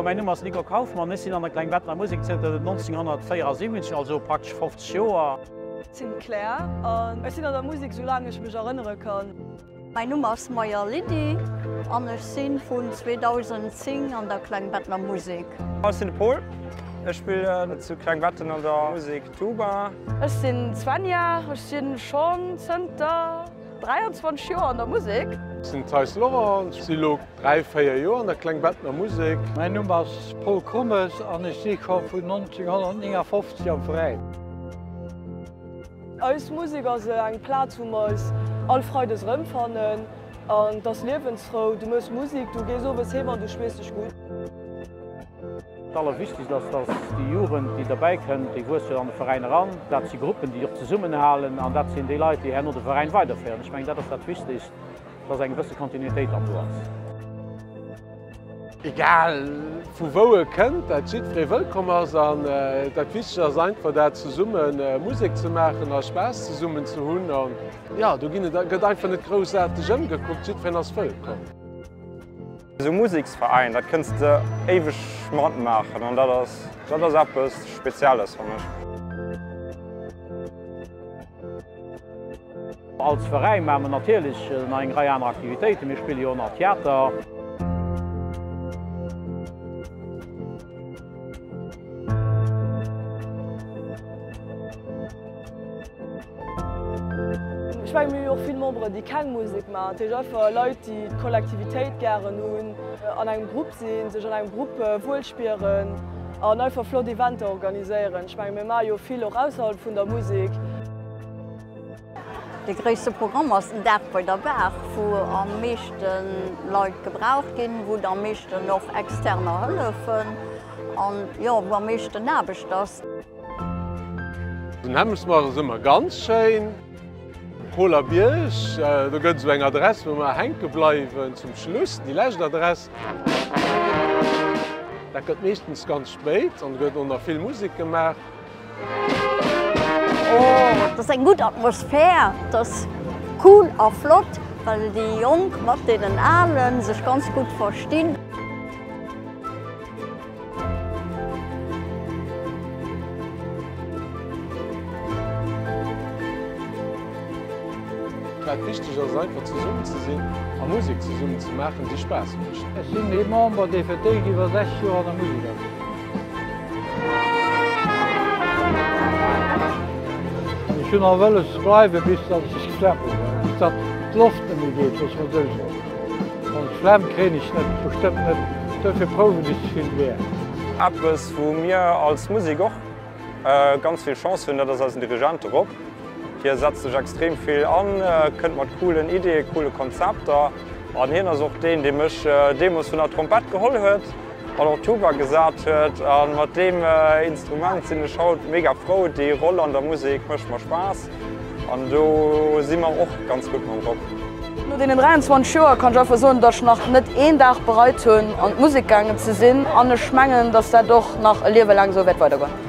Mäin Numm ass Nico Kaufmann, ech sinn an der Klengbettener Musek zënter 1974, also praktesch 50 Joer. Ech sinn d'Claire an ech sinn an der Musek sou laang ech mech erënnere kann. Mäin Numm ass Meyer Lydie an ech si vun 2010 an der Klengbettener Musek. Ech sinn de Paul, ech spillen zu Klengbetten an der Musek Tuba. Ech sinn d'Svenja, ech si schonn zënter 23 Joer an der Musek. Ech sinn den Theis Laurent, ech si lo 3, 4 Joer an der Klengbettener Musek. Mäin Numm ass Paul Krummes an ech si scho vun 1959 am Veräin. Eis Musek ass eng Plaz wou mer eis all Freides erëmfannen an et ass liewensfrou. Du mëss Musek, du gees owes heem an du spiers dech gutt. Dat allerwichtegst ass, dass déi Jugend, déi derbäi kënnt, déi wuesst jo an de Veräin eran. Dat si Gruppen, déi och zesummenhalen an dat sinn déi Leit, déi herno de Veräin weiderféieren. Ech mengen, dat ass dat Wichtegst, dass eng gewësse Kontinuitéit dann do ass. Egal vu wou e kënnt, dat jiddweree wëllkomm ass an dat Wichtegt ass einfach dat zesumme Musek ze maachen a Spaass zesummen ze hunn an jo do ginn et gëtt einfach net groussaarteg ëmgekuckt, jiddwereen ass wëllkomm. Esou Museksveräin, dat kënns de éiweg matmaachen an dat ass dat ass eppes Spezielles fannen ech. Als Veräin maache mer natierlech nach eng Rei aner Aktivitéiten. Mir spille jo och nach Theater. Ech mengen, mir hu jo och vill Memberen, déi keng Musek maachen. Dat heescht einfach Leit, déi d'Kollektivitéit gären hunn, an engem Grupp sinn, sech an engem Grupp wuel spieren an einfach flott Eventer organiséieren. Ech mengen, mir maache jo vill och ausserhalb vun der Musek. De gréisste Programm ass den Dag bei der Baach, wou am meeschte Leit gebraucht ginn, wou am meeschten och Externer hëllefen an jo, wou am meeschten Aarbecht ass. Den Hemmelsmarsch ass ëmmer ganz schéin. Koler Bierg, do gëtt esou eng Adress, wou mer hänke bleiwen zum Schluss, déi lescht Adress. Dat gëtt meeschtens ganz spéit an do gëtt och nach vill Musek gemaach. Et ass eng gutt Atmosphär, et ass cool a flott, well déi Jonk mat deenen Alen sech ganz gutt verstinn. Wat wichteg ass, ass einfach zesummen ze sinn a Musek zesummen ze maachen, déi Spaass mécht. Ech sinn ee Member, dee fir d'éischt iwwer 60 Joer an der Musek ass. Ech hunn och wëlles ze bleiwen, bis datt ech d'Flemm hunn, bis datt d'Loft net méi geet, loosse mer et esou soen. An d'Flemm kréien ech net, bestëmmt net, duerfir prouwen ech ze vill gär. Eppes wou mir als Musek och ganz vill Chance hunn, dat ass eisen Dirigent, de Rob. Hie setzt sech extrem vill an, kënnt mat coolen Ideeë, coole Konzepter an hien ass och deen, dee mech deemools vun der Trompett geholl huet an op d'Tuba gesat huet a mat deem Instrument sinn ech haut mega frou. Déi Roll an der Musek mécht mer Spaass an do si mer och ganz gutt mam Rob. No deenen 23 Joer kann ech einfach soen, datt ech nach net een Dag bereit hunn an d'Musek gaangen ze sinn an ech mengen, datt dat och nach e Liewe laang esou wäert weidergoen.